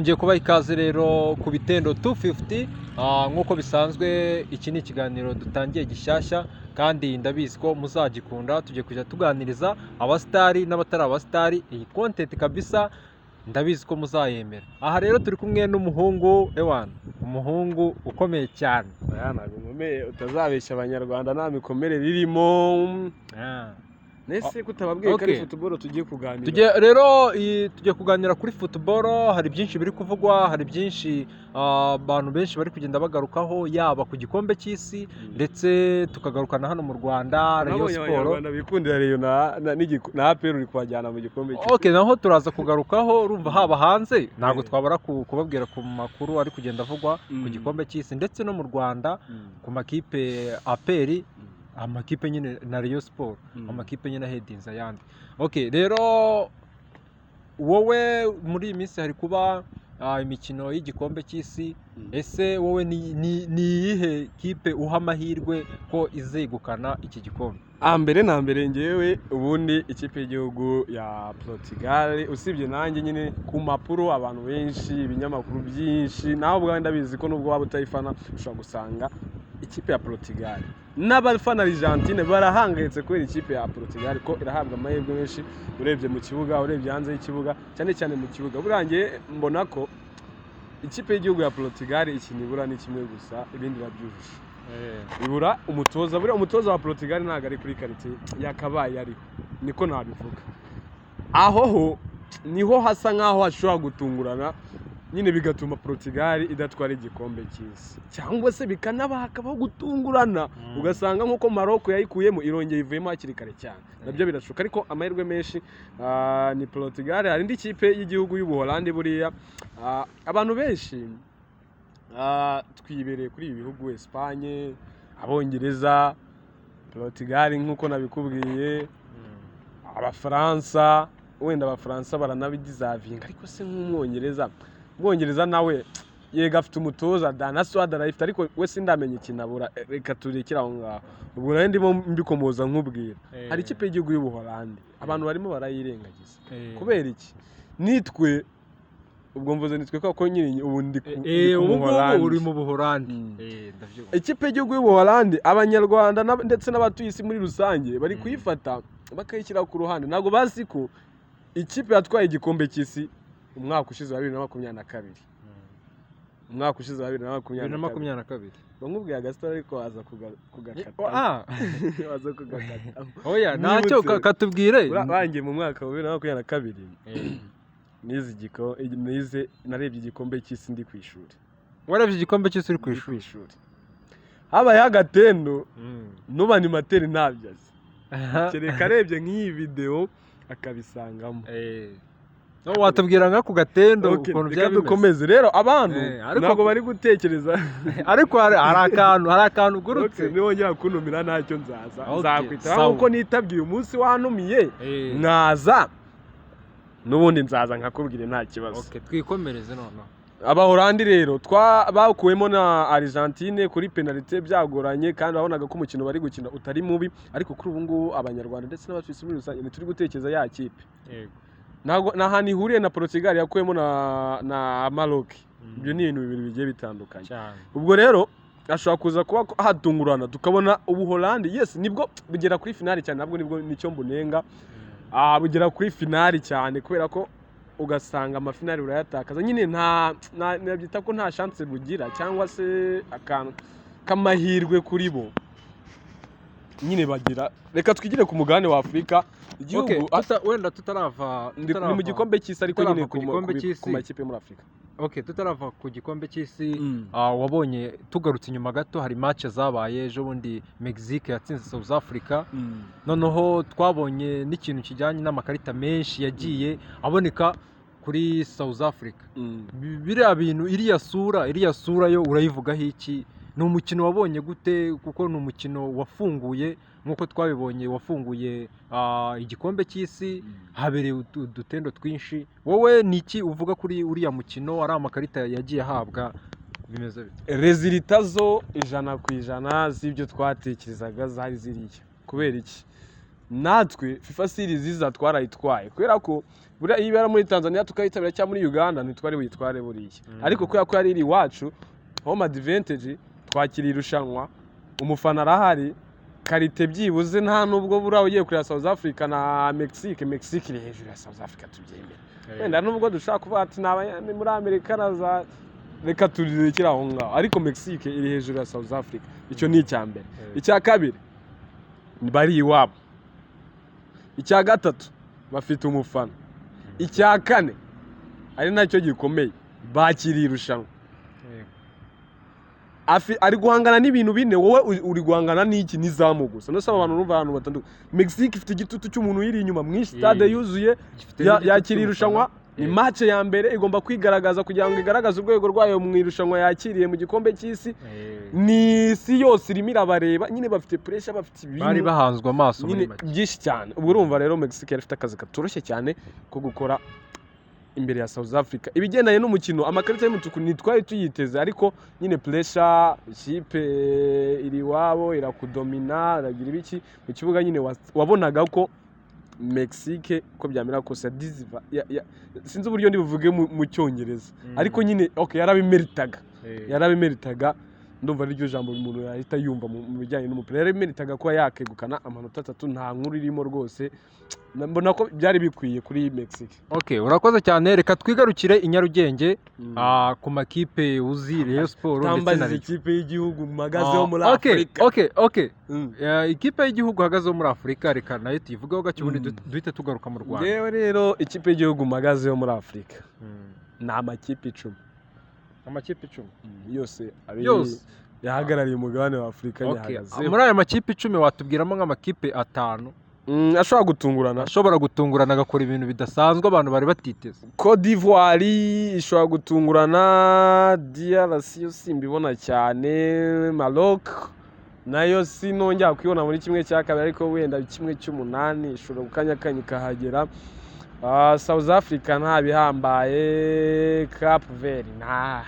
Ngiye kubaha ikaze rero ku Bitendo 250. Nk'uko bisanzwe, iki ni ikiganiro dutangiye gishyashya kandi ndabizi ko muzagikunda. Tugiye kujya tuganiriza abasitari n'abatari abasitari. Iyi content kabisa ndabizi ko muzayemera. Aha rero turi kumwe n'umuhungu, ewana, umuhungu ukomeye cyane. Oya, ntabwo nkomeye, utazabeshya Abanyarwanda, nta mikomere ririmo. Nese kutababwiye ko ari football tugiye kuganira? Tugiye rero tugiye kuganira kuri football. Hari byinshi biri kuvugwa, hari byinshi abantu benshi bari kugenda bagarukaho, yaba ku gikombe cy'isi, ndetse tukagarukana hano mu Rwanda, Rayon Nabonye Sport. Abanyarwanda bikundira Rayon na APR uri kubajyana mu gikombe cy'isi. Okay, naho turaza kugarukaho. Urumva haba hanze ntabwo twabara kubabwira ku makuru ari kugenda avugwa ku gikombe cy'isi, ndetse no mu Rwanda ku makipe APR, amakipe nyine na Rayon Sport, amakipe nyine ahedinze ayandi. Okay, rero wowe muri iyi minsi hari kuba imikino y'igikombe cy'isi. Ese wowe ni iyihe kipe uha amahirwe ko izegukana iki gikombe? Mbere na mbere, ngewe ubundi ikipe y'igihugu ya Portugal, usibye nanjye nyine, ku mpapuro abantu benshi, ibinyamakuru byinshi, nawe ubwawe ndabizi ko nubwo waba utayifana ushobora gusanga ikipe ya Portugal, n'abafana Argentine barahangayitse kubera ikipe ya Portugal ko irahabwa amahirwe menshi, urebye mu kibuga, urebye hanze y'ikibuga, cyane cyane mu kibuga. Burangiye mbona ko ikipe y'igihugu ya Portugal ikintu ibura ni kimwe gusa, ibindi irabyujuje, ibura umutoza. Buriya umutoza wa Portugal ntabwo ari kuri qualité yakabaye ariho, niko nabivuga. Aho ho niho hasa nkaho hashobora gutungurana nyine, bigatuma Portugal idatwara igikombe cy'isi, cyangwa se bikanaba hakabaho gutungurana, ugasanga nk'uko Maroc yayikuyemo irongeye ivuyemo hakiri kare cyane, nabyo birashoboka. Ariko amahirwe menshi ni Portugal. Hari indi kipe y'igihugu y'Ubuholandi. Buriya abantu benshi twibereye kuri ibi bihugu: Espagne, Abongereza, Portugal nk'uko nabikubwiye, Abafaransa. Wenda Abafaransa baranabideservinga, ariko se nk'Umwongereza, Umwongereza nawe yego afite umutoza da na squad arayifite, ariko we sindamenya ikintu abura. Reka turekere aho ngaho. Ubwo nari ndimo mbikomoza nkubwira, hari ikipe y'igihugu y'Ubuholandi abantu barimo barayirengagiza. Kubera iki? Nitwe, ubwo mvuze nitwe kuko nyine ubu ndi ku Ubu ngubu Muholandi. Uri mu Buholandi. Ndabyumva. Ikipe y'igihugu y'Ubuholandi, Abanyarwanda ndetse n'abatuye isi muri rusange bari kuyifata bakayishyira ku ruhande. Ntabwo bazi ko ikipe yatwaye igikombe cy'isi umwaka ushize wa 2022, umwaka ushize wa bibiri na bibiri makumyabiri na na kabiri. 22. Bamubwiye agasitari, ariko waza kugakata, waza kugakata. Oya, ntacyo. Nibutse. Katubwire. Bangiye mu mwaka wa 2022, nize narebye igikombe cy'isi ndi ku ishuri. Warebye igikombe cy'isi uri ku Ndi ishuri? ku ishuri. Habayeho agatendo n'ubu animateur ntabyo azi, kereka arebye nk'iyi videwo akabisangamo. No, watubwira nka ku gatendo ukuntu reka byari bimeze. Dukomeze rero. Abantu ntabwo bari gutekereza. Ariko hari akantu ugurutse. Okay, niwongera kuntumira ntacyo nzaza, nzakwitaba sawa. nkuko nitabye uyu munsi wantumiye, nkaza n'ubundi nzaza nkakubwira, nta kibazo. Okay, twikomereze noneho. Abahorandi rero bakuwemo na Argentine kuri penalite byagoranye, kandi wabonaga ko umukino bari gukina utari mubi. Ariko kuri ubu ngubu Abanyarwanda ndetse n'abatuye muri rusange ntituri gutekereza ya kipe. Ntabwo nta hantu ihuriye na Portugal yakuyemo na Maroc. Ibyo ni ibintu bibiri bigiye bitandukanye. Ubwo rero ashobora kuza kuba hatungurana tukabona Ubuholandi, yes, nibwo bugera kuri finali cyane, nabwo nibwo nicyo mbunenga. Bugera kuri finali cyane kubera ko ugasanga amafinali urayatakaza nyine, nta nabyita ko nta chance bugira cyangwa se akantu k'amahirwe kuri bo nyine bagira. Reka twigire ku mugabane wa Afurika igihugu Okay, wenda tutarava ni mu gikombe cy'isi, ariko tutarava nyine ku gikombe cy'isi. ku makipe yo muri Afurika. Okay, tutarava ku gikombe cy'isi, wabonye, tugarutse inyuma gato, hari match zabaye ejo bundi. Mexique yatsinze South Africa. Noneho twabonye n'ikintu kijyanye n'amakarita menshi yagiye aboneka kuri South Africa. Biriya bintu, iriya sura yo urayivugaho iki? Ni umukino wabonye gute? Kuko ni umukino wafunguye, nk'uko twabibonye, wafunguye igikombe cy'isi, habereye udutendo twinshi. Wowe ni iki uvuga kuri uriya mukino? Ari amakarita yagiye ahabwa, bimeze bite? Résultat zo 100% z'ibyo twatekerezaga zari ziriya. Kubera iki? Natwe FIFA Series iza twarayitwaye, kubera ko buriya iyo ibera muri Tanzania tukayitabira cyangwa muri Uganda ntitwari buyitware buriya. Ariko kubera ko yari iri iwacu, home advantage, twakiriye irushanwa, umufana arahari, qualité byibuze nta nubwo buriya ugiye kureba South Africa na Mexique, Mexique iri hejuru ya South Africa, tubyemere. Wenda nubwo dushobora kuvuga ati ni muri Amerika na za, reka turekere aho ngaho, ariko Mexique iri hejuru ya South Africa. Icyo ni icya mbere. Icya kabiri, bari iwabo. Icya gatatu, bafite umufana. Icya kane, ari nacyo gikomeye, bakiriye irushanwa. Ari guhangana n'ibintu bine, wowe uri guhangana n'iki? N'izamu gusa. No saba abantu, urumva ahantu batandukanye. Mexique ifite igitutu cy'umuntu uyiri inyuma mwinshi, stade yuzuye, Gifite n'igitutu yakiriye irushanwa. cy'umufana. Ni match ya mbere, igomba kwigaragaza kugira ngo igaragaze urwego rwayo mu irushanwa yakiriye mu gikombe cy'isi. Ni isi yose irimo irabareba nyine, bafite pressure, bafite ibintu Bari bahanzwe amaso muri nyine make. byinshi cyane. Ubwo urumva rero Mexique yari ifite akazi katoroshye cyane ko gukora imbere ya South Africa. Ibigendanye n'umukino, amakarita y'umutuku ntitwari tuyiteze, ariko nyine pressure, ikipe iri iwabo, irakudomina, iragira ibiki mu kibuga nyine, wabonaga ko Mexique, uko byamera kose, diziva sinzi uburyo ndi buvuge mu Cyongereza, ariko nyine okay, yarabimeritaga. Yarabimeritaga, ndumva ariryo jambo umuntu yahita yumva mu bijyanye n'umupira. Yarabimeritaga kuba yakegukana amanota 3, nta nkuru irimo rwose. Mbona ko byari bikwiye kuri Mexique. Okay, urakoze cyane. Reka twigarukire i Nyarugenge, ku makipe uzi, Rayon Sport ndetse na Tambaziza Rayon. ikipe y'igihugu mpagazeho muri Okay, Afurika. Okay. Ikipe y'igihugu uhagazeho muri Afurika, reka nayo tuyivugeho gake, ubundi duhite tugaruka mu Rwanda. Ngewe rero ikipe y'igihugu mpagazeho muri Afurika ni amakipe 10. Amakipe 10? Yose Yose? yahagarariye umugabane wa Afurika nyahagazeho. Muri aya makipe 10 watubwiramo nk'amakipe 5 Ashobora gutungurana. ashobora gutungurana agakora ibintu bidasanzwe abantu bari batiteze. Cote d'Ivoire ishobora gutungurana, DRC yo simbibona cyane, Maroc nayo sinongera kuyibona muri 1/2, ariko wenda 1/8 ishobora gukanyakanya ikahagera. South Africa nta bihambaye, Cape Verde nta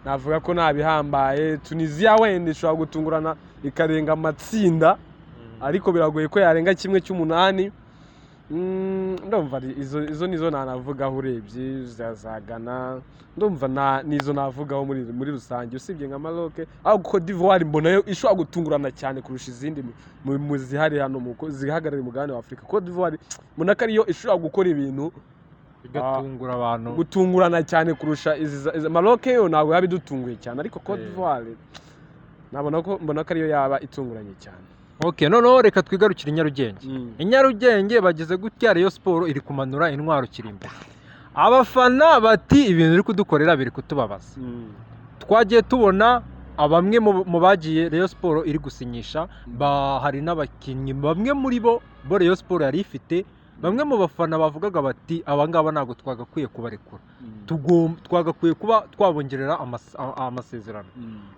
navuga ko nta bihambaye, Tunisia wenda ishobora gutungurana ikarenga amatsinda, ariko biragoye ko yarenga 1/8. Ndumva izo nizo nanavugaho urebye za Ghana, ndumva nizo navugaho muri rusange, usibye nka Maroc. Aho Cote d'Ivoire mbona yo ishobora gutungurana cyane kurusha izindi mu zihari hano mu zihagarariye umugabane wa Afurika. Cote d'Ivoire mbona ko ariyo ishobora gukora ibintu bigatungura abantu. Gutungurana cyane kurusha izi. Maroc yo ntabwo yaba idutunguye cyane, ariko Cote d'Ivoire nabona ko mbona ko ariyo yaba itunguranye cyane. Okay, noneho reka twigarukire i Nyarugenge. I Nyarugenge bageze gutya, Rayon Sport iri kumanura intwaro kirimbuzi, abafana bati ibintu iri kudukorera biri kutubabaza. Twagiye tubona bamwe mu bagiye Rayon Sport iri gusinyisha, hari n'abakinnyi bamwe muri bo bo Rayon Sport yari ifite, bamwe mu bafana bavugaga bati aba ngaba ntabwo twagakwiye kubarekura, twagakwiye kuba twabongerera amasezerano.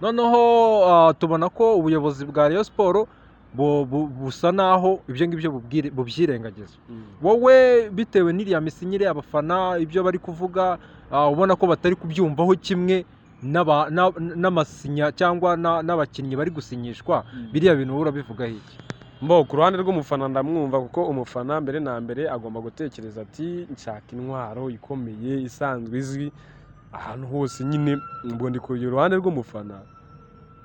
Noneho tubona ko ubuyobozi bwa Rayon Sport busa naho ibyo ngibyo bubyirengagiza. Wowe bitewe n'iriya misinyire, abafana ibyo bari kuvuga, ubona ko batari kubyumvaho kimwe n'amasinya cyangwa n'abakinnyi bari gusinyishwa, biriya bintu wowe urabivugaho iki? Mbo ku ruhande rw'umufana ndamwumva, kuko umufana mbere na mbere agomba gutekereza ati nshaka intwaro ikomeye isanzwe izwi ahantu hose nyine. Ubwo ndi ku ruhande rw'umufana,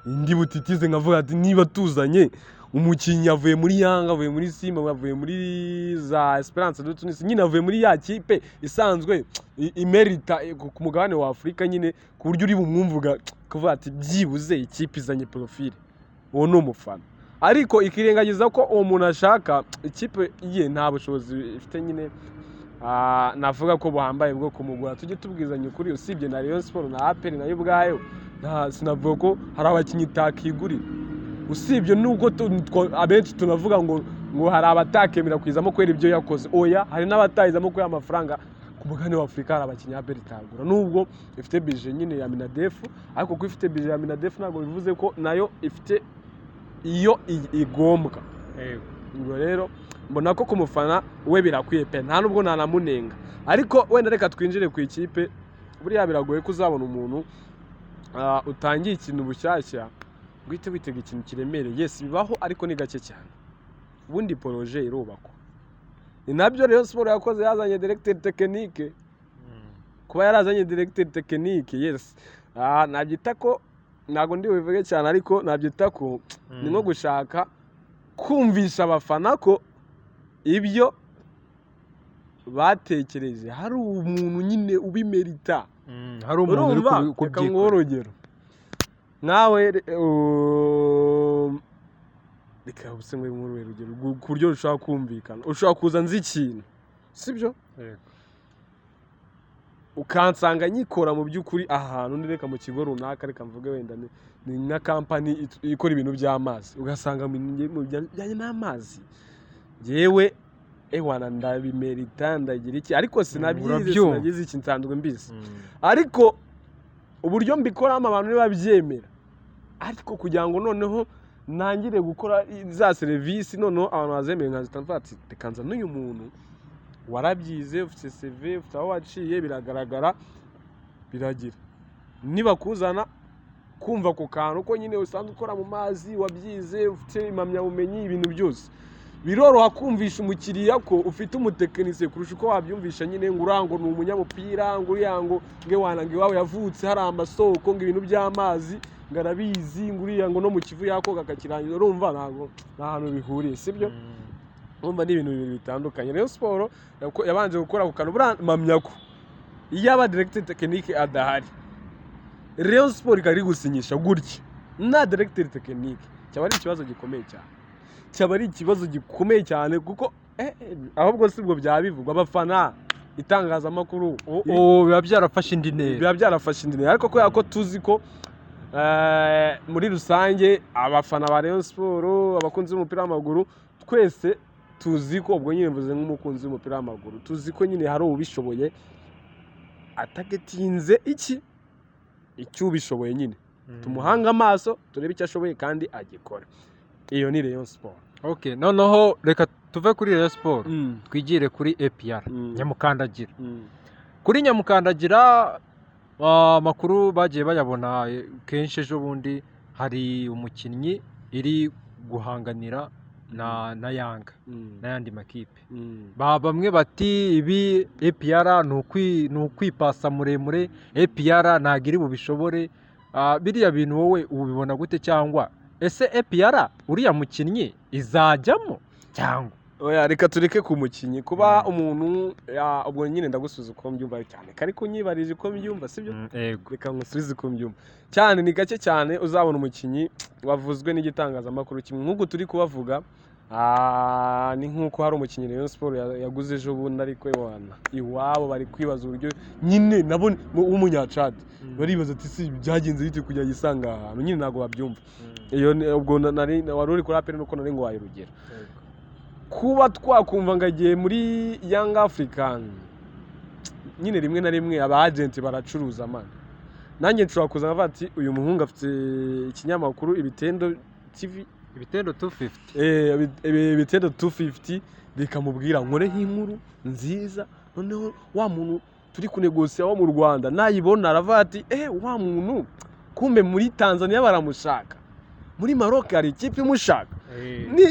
ndi butitize nkavuga ati niba tuzanye umukinnyi avuye muri Yanga, avuye muri Simba, avuye muri za Esperance de Tunis, nyine avuye muri ya kipe isanzwe imerita ku mugabane wa Afurika nyine, ku buryo uri bumwumvuga kuvuga ati byibuze ikipe izanye profile. Uwo ni umufana, ariko ikirengagiza ko uwo muntu ashaka ikipe ye nta bushobozi ifite nyine, navuga ko buhambaye bwo kumugura. Tujye tubwizanya ukuri, usibye na Rayon Sport na APR nayo ubwayo sinavuga ko hari abakinnyi itakigurira, usibye nuko abenshi tunavuga ngo hari abatakemera kwizamo kubera ibyo yakoze. Oya, hari n'abatayizamo kubera amafaranga. Ku mugabane wa Afurika hari abakinnyi APR itagura nubwo ifite budget nyine ya Minadef, ariko kuko ifite budget ya Minadef ntabwo bivuze ko nayo ifite iyo igombwa. Ubwo rero mbona ko ku mufana we birakwiye pe, nta nubwo nanamunenga. Ariko wenda reka twinjire ku ikipe. Buriya biragoye ko uzabona umuntu utangiye ikintu bushyashya ngo uhite witega ikintu kiremereye. Yes, bibaho, ariko ni gake cyane. Ubundi projet irubakwa. Ni nabyo Rayon Sport yakoze, yazanye directeur technique. Kuba yarazanye directeur technique, yes, nabyita ko, ntabwo ndi bubivuge cyane, ariko nabyita ko ni nko gushaka kumvisha abafana ko ibyo batekereje hari umuntu nyine ubimerita. Hari umuntu uri Urumva, reka kubyikora. Nguhe urugero nawe, reka ubuse nguhe nk'uruhe rugero ku buryo rushobora kumvikana. Ushobora kuza nzi ikintu, sibyo? Yego. Ukansanga nyikora mu by'ukuri ahantu ndi, reka mu kigo runaka, reka mvuge wenda ni nka kampani ikora ibintu by'amazi, ugasanga mu bijyanye n'amazi yewe ewana ndabimerita, ndagira iki, ariko sinabyize. Urabyumva. Sinagize iki, nsanzwe mbizi, ariko uburyo mbikoramo abantu ntibabyemera. Ariko kugira ngo noneho ntangire gukora za serivisi, noneho abantu bazemeye, nkazita mvuga ati reka nzane uyu muntu warabyize, ufite CV, ufite aho waciye, biragaragara, biragira nibakuzana kumva ku kantu ko nyine usanzwe ukora mu mazi, wabyize, ufite impamyabumenyi, ibintu byose biroroha kumvisha umukiriya ko ufite umutekinisiye kurusha uko wabyumvisha nyine ngo uriya ngo ni umunyamupira, ngo uriya ngo nge wana ngo iwabo yavutse hari amasoko, ngo ibintu by'amazi ngo arabizi, ngo uriya ngo no mu Kivu yakoga akakirangiza. Urumva ntabwo nta hantu bihuriye, sibyo? Urumva ni ibintu bibiri bitandukanye. Rayon Sport yabanje gukora ku kantu. Buriya mpamya ko iyo aba directeur technique adahari, Rayon Sport ikaba iri gusinyisha gutya nta directeur technique, cyaba ari ikibazo gikomeye cyane, cyaba ari ikibazo gikomeye cyane, kuko ahubwo si ubwo byaba bivugwa abafana, itangazamakuru. Ubu biba byarafashe indi ntera. Biba byarafashe indi ntera, ariko kubera ko tuzi ko muri rusange abafana ba Rayon Sport, abakunzi b'umupira w'amaguru, twese tuzi ko, ubwo nyine mvuze nk'umukunzi w'umupira w'amaguru, tuzi ko nyine hari ubishoboye atagetinze iki icyo ubishoboye nyine tumuhange amaso, turebe icyo ashoboye kandi agikora. Iyo ni Rayon Sport. Okay, noneho reka tuve kuri Rayon Sport twigire kuri APR. Nyamukandagira. Kuri Nyamukandagira, amakuru bagiye bayabona kenshi. Ejo bundi hari umukinnyi iri guhanganira na Yanga n'ayandi makipe. Bamwe bati ibi APR ni ukwipasa muremure, APR ntabwo iri bubishobore. Biriya bintu wowe ubibona gute? Cyangwa ese APR uriya mukinnyi izajyamo cyangwa? Oya, reka tureke ku mukinnyi kuba umuntu ubwo nyine ndagusubiza uko mbyumva cyane, ariko unyibarije uko mbyumva, sibyo? Yego. Reka ngusubize uko mbyumva cyane. Ni gake cyane uzabona umukinnyi wavuzwe n'igitangazamakuru kimwe nk'uku turi kubavuga. Ni nk'uko hari umukinnyi Rayon Sport yaguze ejo bundi, ariko wana iwabo bari kwibaza uburyo nyine nabo w'umunyacadi baribaza ati si byagenze bite kugira yisanga aha hantu? Nyine ntabwo babyumva. Iyo ubwo nari wari uri kuri APR, nuko nari nguhaye urugero. Kuba twakumva ngo agiye muri Young African, nyine rimwe na rimwe aba agent baracuruza man. Nanjye nshobora kuza nkavuga ati uyu muhungu afite ikinyamakuru Ibitendo TV. Ibitendo 250. Ibitendo 250, bikamubwira nkoreho inkuru nziza, noneho wa muntu turi kunegosiya wo mu Rwanda nayibona aravuga ati wa muntu kumbe muri Tanzania baramushaka, muri Maroc hari ikipe imushaka.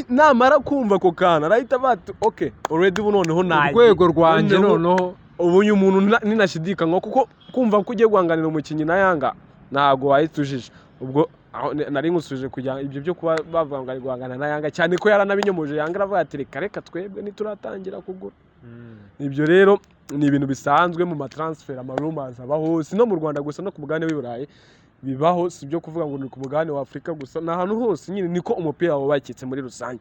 Namara kumva ako kantu arahita avuga ati okay, already ubu noneho nagiye. Urwego rwanjye. Noneho ubu uyu muntu ninashidikanywa, kuko kumva ko ugiye guhanganira umukinnyi na Yanga ntabwo wahita ujije. Ubwo aho nari nkusubije kugira ibyo byo kuba bavuga ngo ari guhangana na Yanga, cyane ko yaranabinyomoje. Yanga aravuga ati reka reka, twebwe ntituratangira kugura. Ibyo rero ni ibintu bisanzwe mu matransfer, amarumours abaho, si no mu Rwanda gusa, no ku mugabane w'i Burayi bibaho. Si ibyo kuvuga ngo ni ku mugabane wa Afurika gusa, ni ahantu hose nyine niko umupira wubakitse muri rusange.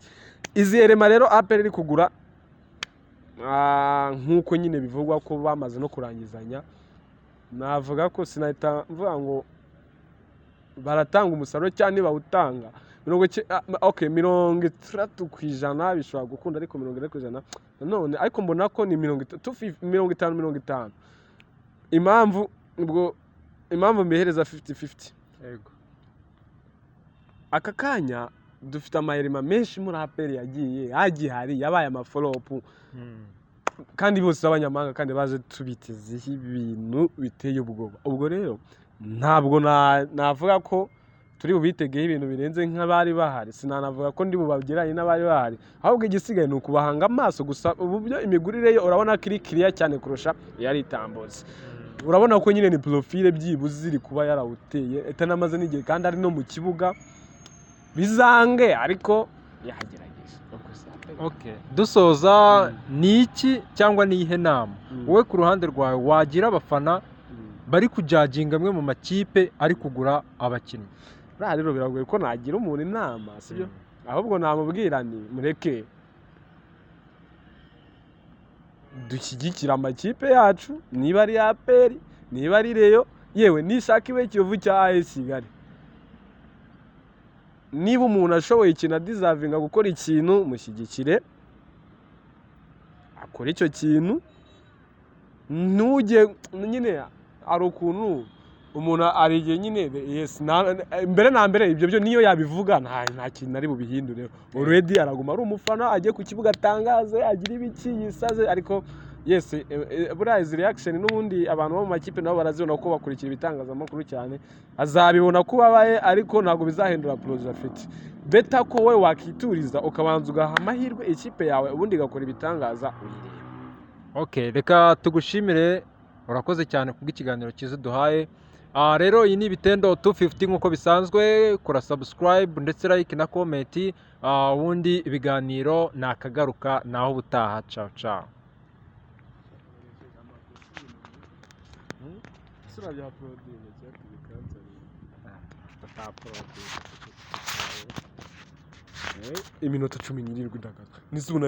Izi erema rero APR iri kugura, nk'uko nyine bivugwa ko bamaze no kurangizanya, navuga ko sinahita mvuga ngo baratanga umusaruro cyangwa ntibawutanga. Okay, 60% bishobora gukunda, ariko 40% nanone, ariko mbona ko ni 30, 50 50. Impamvu ubwo impamvu mbihereza 50-50, aka kanya dufite amayirima menshi muri APR yagiye agihari yabaye amaflop, kandi bose b'abanyamahanga, kandi baje tubitezeho ibintu biteye ubwoba. Ubwo rero ntabwo navuga ko Turi bubitegeho ibintu birenze nk'abari bahari. Sinanavuga ko ndi bubageranye n'abari bahari, ahubwo igisigaye ni ukubahanga amaso gusa. Ubu byo imigurire yo urabona ko iri kiriya cyane kurusha iyari itambutse. Urabona ko nyine ni profile byibuze iri kuba yarawuteye, itanamaze n'igihe kandi ari no mu kibuga bizange, ariko yagerageje. Ubwo se Okay. Dusoza, ni iki cyangwa ni iyihe nama wowe ku ruhande rwawe wagira abafana bari kujudginga amwe mu makipe ari kugura abakinnyi? Buriya rero biragoye ko nagira umuntu inama, sibyo? Ahubwo namubwira ni mureke dushyigikire amakipe yacu, niba ari APR, niba ari Rayon, yewe nishaka ibe Kiyovu cya AS Kigali. Niba umuntu ashoboye ikintu, adeservinga gukora ikintu, mushyigikire akora icyo kintu. Ntujye nyine, hari ukuntu umuntu hari igihe nyine, yes, mbere na mbere ibyo byo niyo yabivuga nta kintu ari bubihindure. Already araguma ari umufana, ajye ku kibuga atangaze, agire ibiki, yisaze. Ariko yes, buriya izi reaction n'ubundi abantu bo mu makipe nabo barazibona kuko bakurikira ibitangazamakuru cyane. Azabibona ko ubabaye, ariko ntabwo bizahindura projet afite. Better ko we wakituriza, ukabanza ugaha amahirwe ikipe yawe, ubundi igakora ibitangaza uyireba. Okay, reka tugushimire, urakoze cyane kubw'ikiganiro cyiza uduhaye. Rero iyi ni Ibitendo 250 nk'uko bisanzwe, kora subscribe ndetse like na comment, ubundi ibiganiro nakagaruka naho ubutaha. Ciao ciao. Isura bya porodine cyangwa ibikanseri iminota 17 ndagaza n'izuna.